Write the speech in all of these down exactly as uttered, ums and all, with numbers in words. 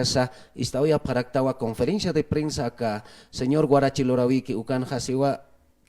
ukanakasa ist'awayapxaraktawa conferencia de prensa aka señor Guarachi Lorawiki ukanxa siwa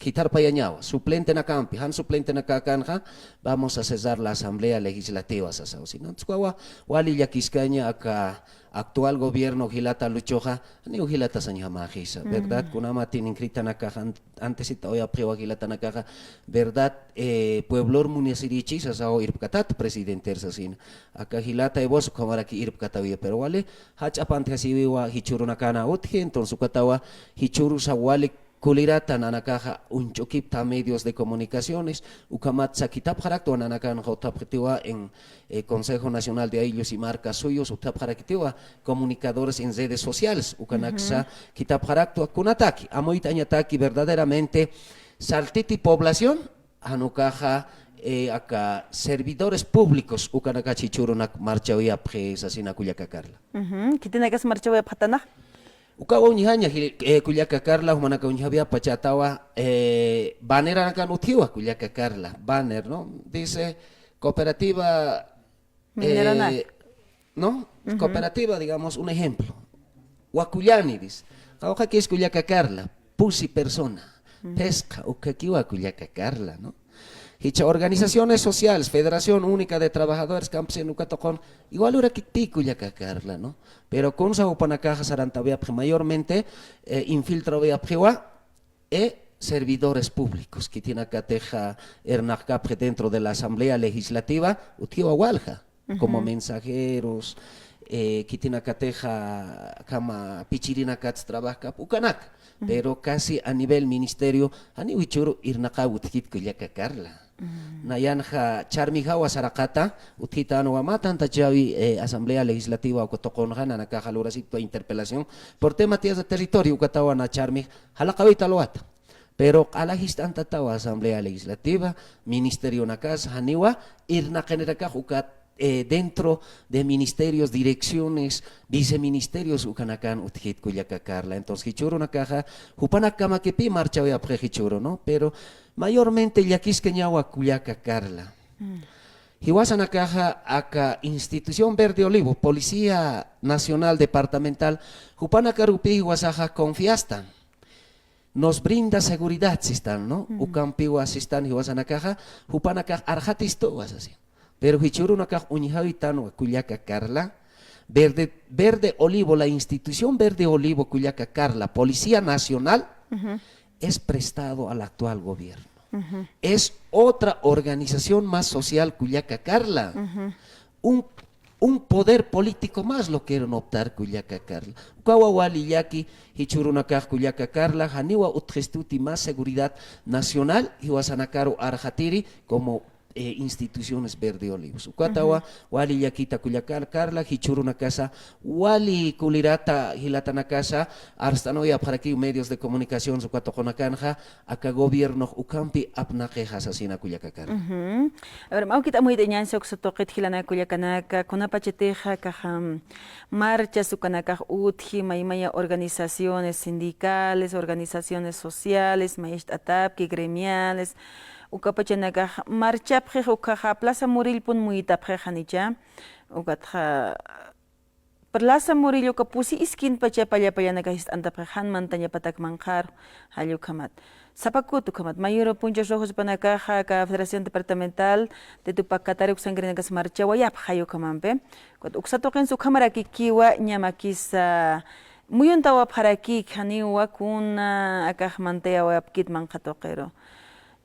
khitharpayañawa, suplentenakampi, jan suplentenakakanxa, vamos a cesar la Asamblea Legislativa, sasaw. Sino, entonces, wawa, wali llakiskaña aka actual gobierno jilata Luchoxa, janiw jilata sañjamäxisa, ¿verdad? Kunamatin inkritanakaxa, an-, antes it'awayapxiwa jilatanakaxa, ¿verdad? Eh, pueblor munasirichi, sasaw irpkatat presidenter sasina. Aka jilata Evo ukhamaraki irpkatawiya, pero wali, jach'a pantjasiwiwa jichhürunakan utji, entonces ukatawa jichhürusa wali kulirata nanakaxa uñch'ukipta medios de comunicaciones, ukhamatsa khithapxaraktwa nanakanxa utjapxitiwa en, eh, Consejo Nacional de Ayllus y Markas Suyus, utjapxarakitiwa comunicadores en redes sociales, ukanaksa khithapxaraktwa kunataki, amuyt'añataki verdaderamente sartiti población, jan ukaxa, eh, aka servidores públicos, ukanakach jichhürunak marchawayapxi sasina kullaka Carla. Ujú, khitinakas marchawayapxatanax. Ukawa uñjaña, jil-, eh, kullaka Carla, jumanaka uñjawayapxachätawa, eh, banneranakan utjiwa, kullaka Carla, banner, ¿no? Dice, cooperativa, eh, ¿no? Cooperativa, digamos, un ejemplo. Wakullani, dice. Qawqhakis kullaka Carla, pusi persona, phisqa, ukhakiwa kullaka Carla, ¿no? Jichha organizaciones sociales, Federación Única de Trabajadores Campesinos, uka tuqin, igual urakiti kullaka Carla, ¿no? Pero kunsa jupanakaxa sarantawayapxi mayormente, eh, infiltrawayapxiwa, eh, servidores públicos, khitinakatixa irnaqkapxi dentro de la Asamblea Legislativa, utjiwa walja, como mensajeros, eh, khitinakatixa akhama pichirinakats trabajkap, ukanak, pero casi a nivel ministerio, janiw jichhüru irnaqaw utjkit kullaka Carla. Nayanxa charmijawa saraqata, utjitänwa mä tantachäwi, eh, Asamblea Legislativa uka tuqinxa nanakaxa lurasiptwa interpelación por tema tierra territorio, ukatawa na charmij jalaqawita luwata. Pero q'ala jist'antatawa Asamblea Legislativa, ministerionakas, janiwa irnaqinirakax ukat, eh, dentro de ministerios, direcciones, viceministerios, ukanakan utjit kullaka Carla. Entonces, jichhürunakaxa, jupanakkamakipi marchawayapxi jichhüru, ¿no? Pero mayormente llakiskañawa kullaka Carla. Jiwasanakaxa aka Institución Verde Olivo, Policía Nacional Departamental, jupanakarupi jiwasaxa confiastan. nos brinda seguridad sistan, ¿no? Ujú. Ukampiwa sistan jiwasanakaxa, jupanakax arxatistuwa sasin. Pero jichhürunakax uñjawitanwa kullaka Carla, Verde, Verde Olivo, la institución Verde Olivo, kullaka Carla, Policía Nacional, ujú, es prestado al actual gobierno. Ujú. Es otra organización más social, kullaka Carla. Ujú. Un, un poder político más lo quieren optar, kullaka Carla. Ukawa wali llaki, jichhürunakax kullaka Carla, janiwa utjistuti más seguridad nacional, jiwasanakaru arxatiri como, eh, instituciones Verde Olivos. Ukatawa, ujú, wali llakita kullaka Carla, jichhürunakasa, wali kulirata jilatanakasa, arst'anuyapxarakiw medios de comunicación, uka tuqunakanxa, aka gobiernox ukampi apnaqixa sasina kullaka Carla. Ujú. A ver, mä juk'it amuyt'añäni uksa tuqit jilanaka kullakanaka, kunapachatixa akax, am, marchas ukanakax utji, maymaya organizaciones sindicales, organizaciones sociales, mayacht'atapki, gremiales, ukapachanakax marchapxix ukkhaxa Plaza Murillpun muytapxix janicha, ukatxa Plaza Murillo uka pusi iskin pacha palla pallanakax ist'antapxix jan mantañapatak manqharu, jall ukhamat. Sapa kut ukhamat, mayüru punchos rojos jupanakaxa aka Federación Departamental de Tupac Katari uksankirinakasa marchawayapxi jall ukhamampi. Ukat uksa tuqinsa ukhamarakikiwa ñamakisa muyuntawapxarakiki janiwa kuna akax mantayawayapkit manqha tuqiru.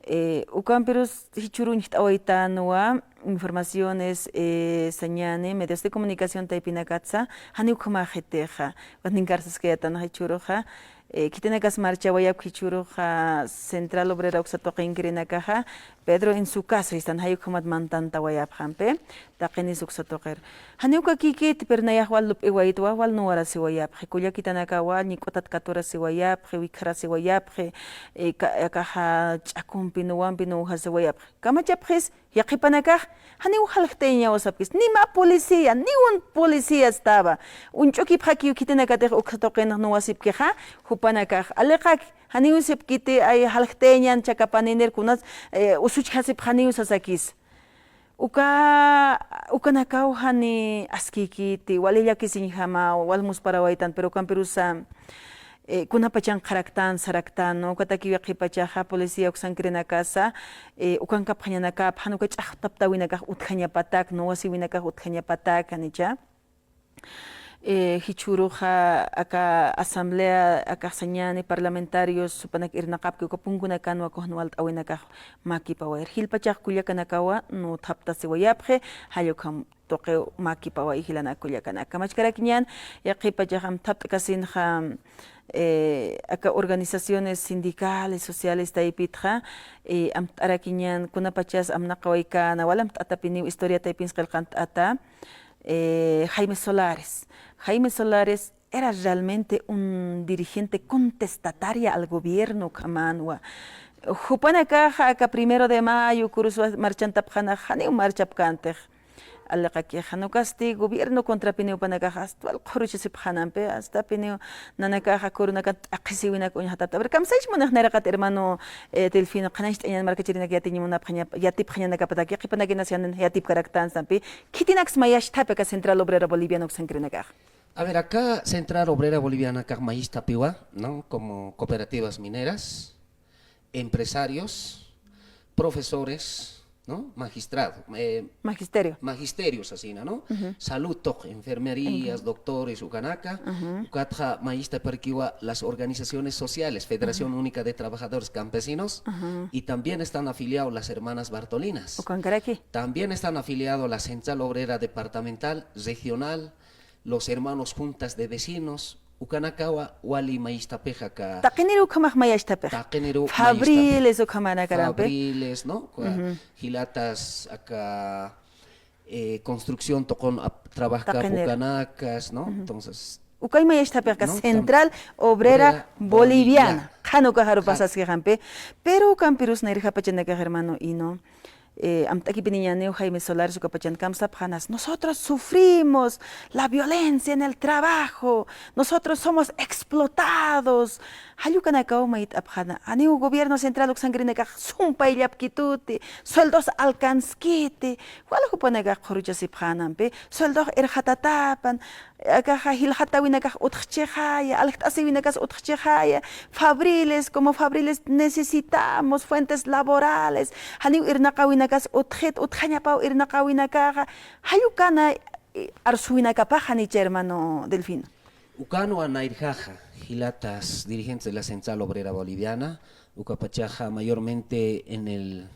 Eh, ukampirus jichhüru uñjt'awaytanwa informaciones, eh, sañäni, medios de comunicación taypinakatsa, janiw ukhamäxitixa, ukat ninkarsaskayätanxa jichhüruxa, eh, khitinakas marchawayapki jichhüruxa, Central Obrera uksa tuqinkirinakaxa, Pedro en su casa, sistan jay ukhamat mantantawayapxampi. Taqinis uksa tuqir. Janiw ukakïkiti, pero nayax wal lup'iwaytwa, wal nuwarasiwayapxi. Kullakitanakawa, ñik'utat katurasiwayapxi, wikxarasiwayapxi, eh, ka-, akaxa ch'akumpi, nuwampi nuwjasiwayapxi. Kamachapxis, yaqhipanakax, janiw jaljt'ayañawa sapkis. Ni mä policía, ni un policía estaba. Uñch'ukipxakiw khitinakatix uksa tuqinx nuwasipkixa, jupanakax. Aliqaki, janiw sipkiti, ay, jaljt'ayañän chakapaninir kunas, eh, usuchjasipxaniw sasakis. Uka, ukanakaw jani askïkiti, wali llakisiñjama, wal musparawaytan, pero ukampirusa, eh, kunapachan qharaktan, saraktan, ¿no? Ukatakiw yaqhipachaxa policía uksankirinakasa, eh, ukankapxañanakap, jan uka ch'axtaptawinakax utjañapatak, nuwasiwinakax utjañapatak, janicha. Eh, jichhüruxa aka asamblea, akax sañäni parlamentarios, jupanak irnaqapki uka punkunakanwa kuns walt'awinakax mäkipawayir. Jilpachax kullakanakawa nuthaptasiwayapxi, jall ukham tuqiw mäkipaway jilanaka kullakanaka. Kamachkarakiñän, yaqhipachax amthapt'kasinxa, eh, aka organizaciones sindicales, sociales taypitxa, eh, amtt'arakiñän, kunapachas amnaqawaykäna, wal amtt'atapiniw historia taypins qillqant'ata, eh, Jaime Solares. Jaime Solares era realmente un dirigente contestataria al gobierno, ukhamänwa. Jupanakaxa aka primero de mayo, kuruswa marchantapxäna, janiw marchapkäntix. Aliqakix, jan ukasti gobierno contrapiniw jupanakaxa, hasta wal qhuruchasipxänampi, hastapiniw nanakaxa kurunakan t'aqhisiwinak uñjatapta. A ver, kamsaychi munix nayraqat hermano, eh, Delfino, qhanañcht'añän markachirinak yatiñ munapxaña-, yatipxañanakapatak, yaqhipanakinax yatipkaraktansampi, khitinaks mayachthapi aka Central Obrera Boliviana uksankirinakax. A ver, aka Central Obrera Bolivianakax mayachthapiwa, ¿no? Como cooperativas mineras, empresarios, profesores, ¿no? Magistrado, eh, magisterio, magisterio sasina, ¿no? Ujú. Salud tuq, enfermerías, doctores, ukanaka, ujú, ukatxa mayistaparakiwa las organizaciones sociales, Federación Única de Trabajadores Campesinos, ujú, y también están afiliados las hermanas Bartolinas. Ukankaraki. También están afiliados la Central Obrera Departamental, Regional, los hermanos Juntas de Vecinos, ukanakawa wali mayistapix aka. Taqiniru ukhamax mayistapix. Taqiniru mayistapix. Fabriles ukhamanakarampi. Fabriles, ¿no? Ujú. Jilatas aka, eh, construcción tuqun ap-, trabajkap ukanakas, ¿no? Ujú. Entonces, ukay mayistapix aka, ¿no? Central Obrera Boliviana. Boliviana. Qhan ukaxaru pasaskixampi. Pero ukampirus nayrjapachanakax hermano Ino. Eh, amt'akipiniñaniw Jaime Solares ukapachan kamsapxanas, nosotros sufrimos la violencia en el trabajo, nosotros somos explotados. Jall ukanakaw mayt'apxana, janiw gobierno central uksankirinakax sumpayllapkituti, sueldos alcanzkiti, wal jupanakax qhuruchasipxänampi, sueldox irxatatapan, akaxa jilxatäwinakax utjchixaya, aljt'asiwinakas utjchixaya, fabriles, como fabriles necesitamos fuentes laborales, janiw irnaqäwinakas utjit, utjañapaw irnaqäwinakaxa, jall ukana, eh, arsuwinakapax janicha, hermano Delfino. Ukanwa nayrjaxa, jilatas dirigentes de la Central Obrera Boliviana, ukapachaxa mayormente en el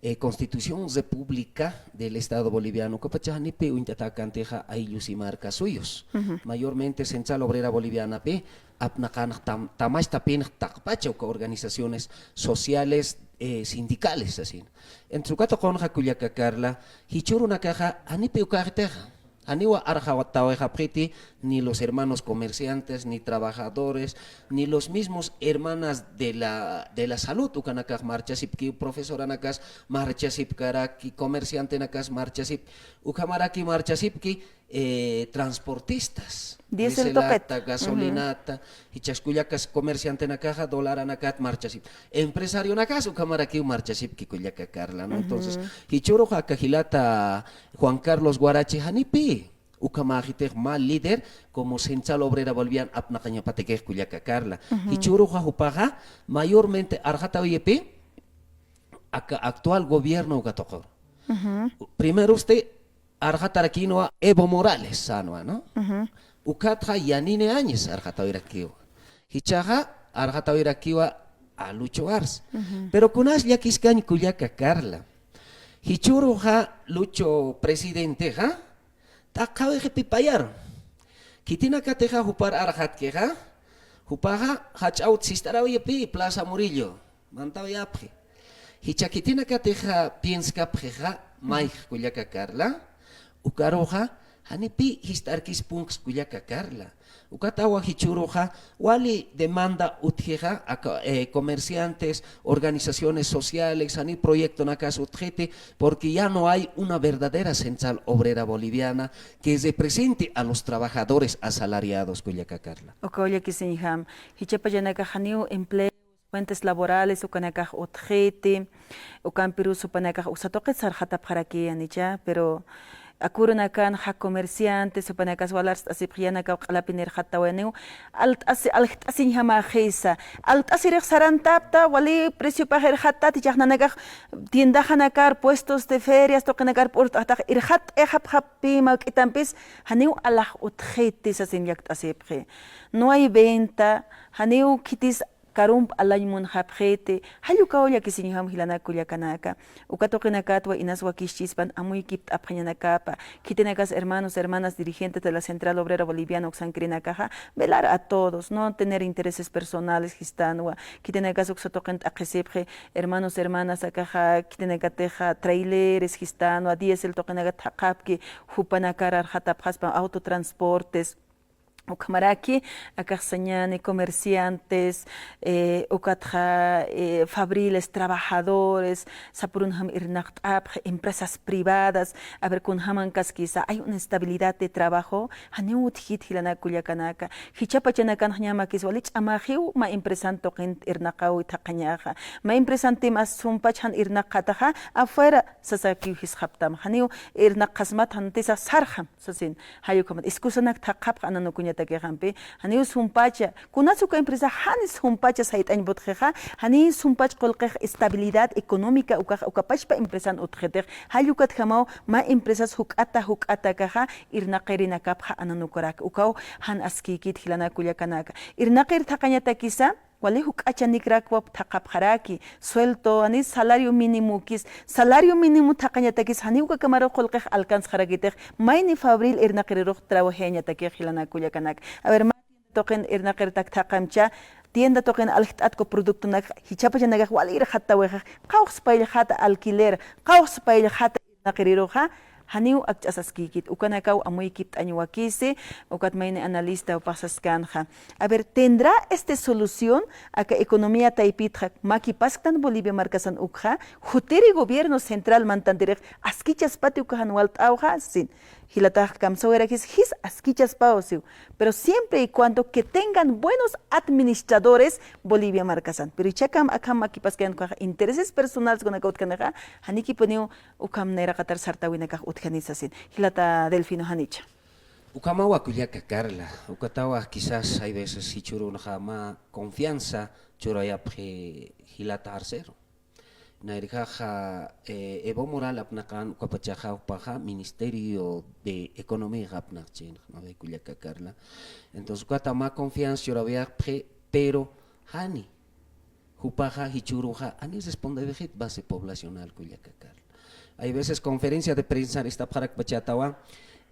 eh, Constitución República del Estado Boliviano, ukapachax janipi uñt'atäkantixa ayllus y marcas suyos. Mayormente Central Obrera Bolivianapi apnaqanx tam-, tamachtapinx taqpacha uka organizaciones sociales, eh, sindicales, así. Entonces, uka tuqinxa kullaka Carla, jichhürunakaxa janipi ukaxitixa. Janiwa arxatawayxapxiti, ni los hermanos comerciantes, ni trabajadores, ni los mismos hermanas de la, de la salud, ukanakax marchasipki, profesoranakas marchasipkaraki, comerciantenakas marchasip, ukhamaraki marchasipki, eh, transportistas, diésel tuqit, dieselata, gasolinata, jichhax kullakas comerciantenakaxa dolaranakat marchasip. Empresarionakas ukhamarakiw marchasipki kullaka Carla, ¿no? Entonces, jichhürux aka jilata Juan Carlos Guarachi janipi ukhamäxitix mä líder como Central Obrera Boliviana apnaqañapatakix kullaka Carla. Jichhüruxa jupaxa mayormente arxatawipi aka actual gobierno uka tuqir. Primero usted arxatarakïnwa Evo Morales sänwa, ¿no? Ukatxa Yanine Áñez arxatawirakiwa. Jichhaxa arxatawirakiwa a Lucho Arce. Pero kunas llakiskañ kullaka Carla. Jichhüruxa Lucho presidentexa, t'aqhawixipi payar. Khitinakatixa jupar arxatkixa, jupaxa jach'a ut sist'arawayapï Plaza Murillo, mantawayapxi. Jichha khitinakatixa pienskapxixa, mayx kullaka Carla, ukaruxa janipï jist'arkis punks kullaka Carla. Ukatawa jichhüruxa, wali demanda utjixa, aka, eh, comerciantes, organizaciones sociales, jani proyectonakas utjiti, porque ya no hay una verdadera central obrera boliviana que represente a los trabajadores asalariados, kullaka Carla. Ukaw llakisiñjam, jichhapachanakax janiw empleo, fuentes laborales ukanakax utjiti, ukampirus jupanakax uksa tuqit sarxatapxarakï, janicha, pero akürunakanxa comerciantes, jupanakas wal arst'asipxi, yänakaw q'alapin irxattawayaniw, alt'asi-, aljt'asiñjamäxisa, alt'asirix sarantapta, wali preciopax irxattat, jichhax nanakax tiendaxanakar, puestos de ferias tuqinakar p'urt'axtax irxatt'ayxapxapï mawk'itampis, janiw alax utjiti sasin llakt'asipxi. No hay venta, janiw khitis karump alañ munxapxiti, jall ukaw llakisiñjam jilanaka kullakanaka. Uka tuqinakatwa inas wakischispan amuykipt'apxañanakapa, khitinakas hermanos, hermanas dirigentes de la Central Obrera Boliviana uksankirinakaxa, velar a todos, no tener intereses personales jistanwa, khitinakas uksa tuqin t'aqhisipxi, hermanos, hermanas, akaxa, khitinakatixa traileres jistanwa, diésel tuqinakat thaqhapki, jupanakar arxatapxaspa autotransportes, ukhamaraki, akax sañäni comerciantes, eh, ukatxa, eh, fabriles, trabajadores, sapürunjam irnaqt'apxi, empresas privadas, a ver, kunjamankaskisa, hay una estabilidad de trabajo, janiw utjkit jilanaka kullakanaka, jichhapachanakanx ñamakis wali ch'amaxiw mä empresan tuqin irnaqawi thaqhañaxa, mä empresantim as sumpach jan irnaqxataxa, afuera sasakiw jisxaptam, janiw irnaqxasmat, jantisax sarxam. Sasin, jall ukhamat, excusanak thaqhapx ananukuñatakixampi, janiw sumpacha, kunas uka empresa jan sumpacha sayt'añ putxixa, janiw sumpach qullqix estabilidad económica ukax, uka pachpa empresan utxitix, jall ukatjamaw, mä empresas juk'ata, juk'ata akaxa, irnaqirinakapxa ananukarak, ukaw jan askïkit jilanaka kullakanaka. Irnaqir thaqhañatakisa, wali juk'achanikrakwa thaqhapxaraki, sueldo, jani salario mínimokis, salario mínimo thaqhañatakis, janiw uka kamaru qullqix alcanzxarakitix, mayni fabril irnaqirirux trabajayañatakix jilanaka kullakanaka. A ver, mä tienda tuqin irnaqirtak thaqhamcha, tienda tuqin aljt'atku productonak, jichhapachanakax wali irxattawayxix, qawqsa payllxata alquiler, qawqsa payllxata irnaqiriruxa, Janiw akch'asaskïkit, ukanakaw amuykipt'añ wakisi, ukat mayni analista jupax saskänxa. A ver, ¿tendrá este solución aka economía taypitxa makipasktan Bolivia markasan ukxa? Jutiri gobierno central mantantirix askichaspati uka jan walt'awxa, sin. Jilatax kamsawayarakis jis askichaspaw siw. Pero siempre y cuando que tengan buenos administradores Bolivia markasan. Pero ichhakam akham makipaskayan ukhax intereses personales kunaka utjanixa, janikipuniw ukham nayraqatar sartawinakax utjani sasin. Jilata Delfino, janicha. Ukhamawa kullaka Carla, ukatawa quizás hay veces jichhürunxa mä confianza churayapxi jilata arcero. Nayrjaxa, eh, Evo Morales apnaqan ukapachaxa jupaxa Ministerio de Economía apnaqchin, ¿no ve, kullaka Carla? Entonces, ukata mä confianza churayapxi, pero jani. Jupaxa jichhüruxa, jani respondewayxit base poblacional kullaka Carla. Hay veces conferencia de prensa ist'apxarakpachätawa,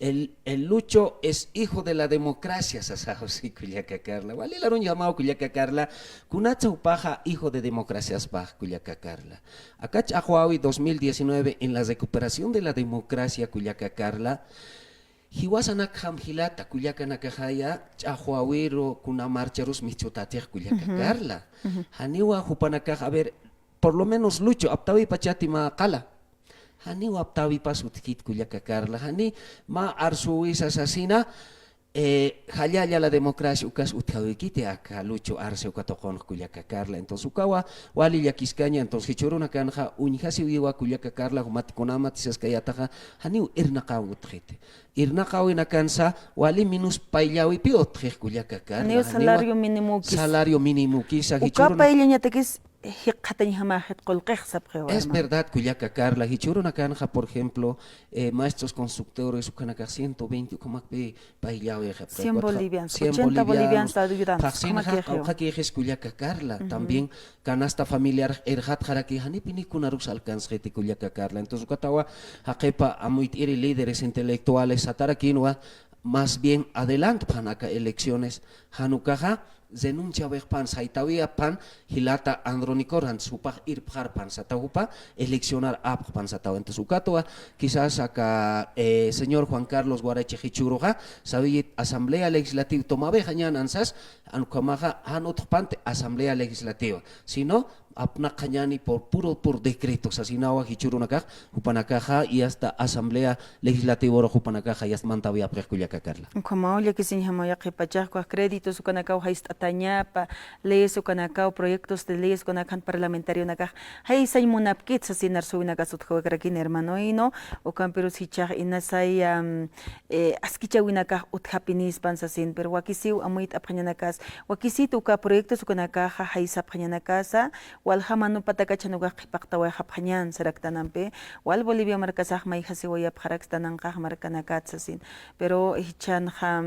el, el Lucho es hijo de la democracia, sasaw si kullaka Carla. Wali laruñjamaw kullaka Carla, kunatsa jupaxa hijo de democraciaspax kullaka Carla. Aka ch'axwäwi dos mil diecinueve en la recuperación de la democracia kullaka Carla, jiwasanakjam jilata kullakanakaxaya ch'axwäwiru kuna marcharus mistutätix kullaka Carla. Janiwa jupanakax, a ver, por lo menos Lucho, aptawipachati mä qala. Janiw aptawipas utjkit kullaka Carla. Jani mä arsuwisa sasina, eh, jallalla la democracia ukas utjawikiti aka Lucho Arce uka tuqunx kullaka Carla. Entonces ukawa wali llakiskaña, entonces jichhürunakanxa uñjasiwiwa kullaka Carla, jumat kunamati saskayätaxa, janiw irnaqaw utjxiti. Irnaqawinakansa wali minus payllawipiw utjxix kullaka Carla. Janiw salario mínimo ukis. Salario mínimo ukisa, uka jichhüruna- payllañatakis jikxatañjamäxit qullqix sapxiwa. Es verdad, kullaka Carla, jichhürunakanxa, por ejemplo, eh, maestros constructores, ukanakax ciento veinte, ukhamakpi payllawixi. Cien bolivianos, cien ochenta bolivianos, bolivianos ayudando, phaxsinxa, ukhamakixi. Qawqhakixis kullaka Carla, también canasta familiar irxatxaraki, janipini kunarus alcanzxiti kullaka Carla. Entonces, ukatawa, jaqipa amuyt'iri líderes intelectuales satarakinwa, más bien adelantpxan aka elecciones, jan ukaxa, renunciawayxpan, saytawayapxpan, jilata Andrónico Ranz, jupax irpxarpan sataw, jupa eleccionar apxpan sataw. Entonces, ukatwa, quizás aka, eh, señor Juan Carlos Guarachi jichhüruxa, sawiyit Asamblea Legislativa, tomawayxañän ansas, jan ukhamaxa, jan utjpanti Asamblea Legislativa, sino, apnaqañäni por puro, por decreto, sasinawa jichhürunakax, jupanakaxa, y hasta Asamblea Legislativorux jupanakaxa, y hasta mantawayapxix kullaka Carla. Ukhamaw llakisiñjamaw yaqhipachax, ukax créditos ukanakaw jayst'atañapa, leyes ukanakaw, proyectos de leyes ukanakax jan parlamentarionakax jaysañ munapkit sasin arsuwinakas utjawayarakin hermano Hino, ukampirus jichhax inasay, am, eh, askichäwinakax utjapinispan sasin, pero wakisiw amuyt'apxañanakas, wakisit uka proyectos ukanakaxa jaysapxañanakasa, walja manu patakach jan ukax qhipaqtawayxapxañän saraktanampi, wal Bolivia markasax mayjasiwayapxarakstananqax markanakat sasin. Pero jichhanxa,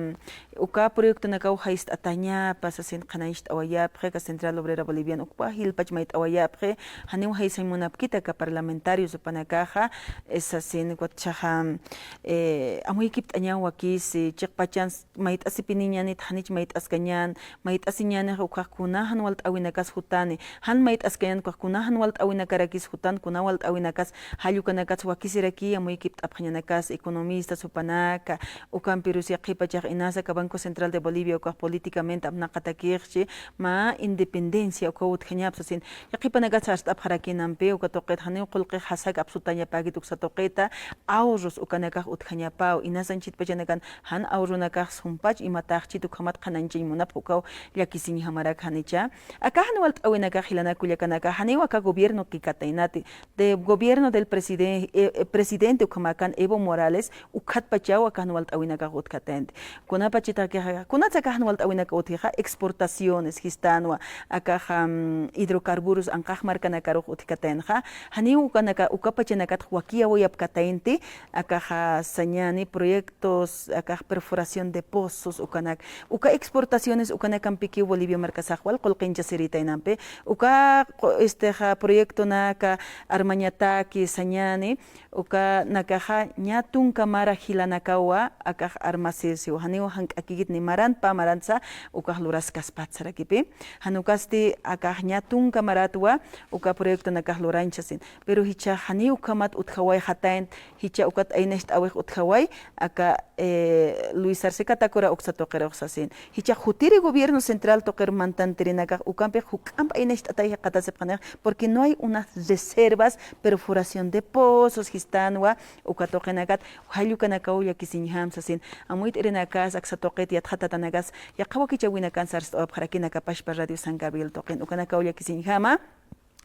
uka proyectonakaw jayst'atañapa sasin qhanañcht'awayapxi, aka Central Obrera Boliviana ukpa jilpach mayt'awayapxi, janiw jaysañ munapkit aka parlamentarios jupanakaxa, eh, sasin, ukatchaxa, eh, amuykipt'añaw wakisi, chiqpachan mayt'asipiniñänit, janich mayt'askañän, mayt'asiñänix ukax kuna jan walt'äwinakas jutani, jan mayt'askañän ukax kuna jan walt'äwinakarakis jutan, kuna walt'äwinakas jall ukanakats wakisiraki amuykipt'apxañanakas, economistas jupanaka, ukampirus yaqhipachax inasa aka Banco Central de Bolivia ukax políticamente apnaqatakixchi, mä independencia ukaw utjañapa sasin, yaqhipanakats arst'apxarakinampi, uka tuqit janiw qullqix jasak apsutañapäkit uksa tuqita, ahorros ukanakax utjañapaw, inasa anchhitpachanakan jan ahorronakax sumpach imataxchit ukhamat qhanañchañ munapxi ukaw llakisiñjamarak janicha. Aka jan walt'äwinakax jilanaka kullakanaka, janiw aka gobierno kikataynati, de gobierno del presiden-, eh, eh, presidente ukhamakan Evo Morales, ukhatpachaw aka jan walt'äwinakax utjatayanti. Kunapachitakixa, kunatsa aka jan walt'äwinakax utjixa, exportaciones, jistänwa, akaxa, mm, hidrocarburos anqax markanakarux utjkatayanxa, janiw ukanaka, ukapachanakatx wakiyawayapkatayanti, akaxa sañäni proyectos, akax perforación de pozos, ukanak, uka exportaciones, ukanakampikiw Bolivia markasax wal qullqinchasirïtaynampi, uka qu-, este, ja, proyectonaka armañataki sañani, ukanakaxa ña tunka mara jilanakawa akax armasirsiwa, janiw jank'akikit ni maran pä maransa ukax luraskaspät sarakipi. Jan ukasti akax ña tunka maratwa uka proyectonakax lurañchasin. Pero jichhax janiw ukhamat utjawayxatayn, jichha ukat aynacht'äwix utjaway, aka, eh, Luis Arce Catacora uksa tuqirux sasin. Jichhax jutiri gobierno central tuqir mantantirinakax ukampix juk'amp aynacht'atay jikxatasipxanix, porque no hay unas reservas, perforación de pozos, jistänwa, uka tuqinakat, jall ukanakaw llakisiñjam sasin. Amuyt'irinakas aksa tuqit yatxatatanakas, yaqha wakichäwinakan sarst'awapxaraki aka pachpa Radio San Gabriel tuqin, ukanakaw llakisiñjama.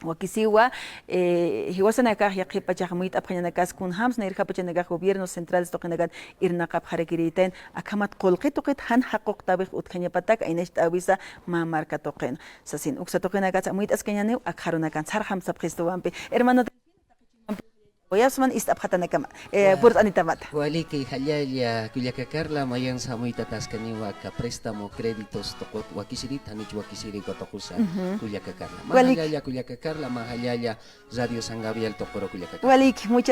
Wakisiwa, eh, jiwasanakax yaqhip pachax amuyt'apxañanakas kunjams nayrja pachanakax gobierno central tuqinakat irnaqapxarakirïtayn, akhamat qullqi tuqit jan jaquqtäwix utjañapatak aynacht'äwisa mä marka tuqin. Sasin, uksa tuqinakats amuyt'askañaniw, akxarunakan sarxam sapxistuwampi. Hermano, wayapsman ist'apxatanakama, eh, purt'anitamata. Waliki, jallalla, kullaka Carla, mayansa amuyt'ataskaniwa aka préstamo, créditos tuqut wakisirit, janich wakisiri uka tuqusa, kullaka Carla. Mä jallalla, kullaka Carla, mä jallalla, Radio San Gabriel tuquru, kullaka Carla. Waliki, muchas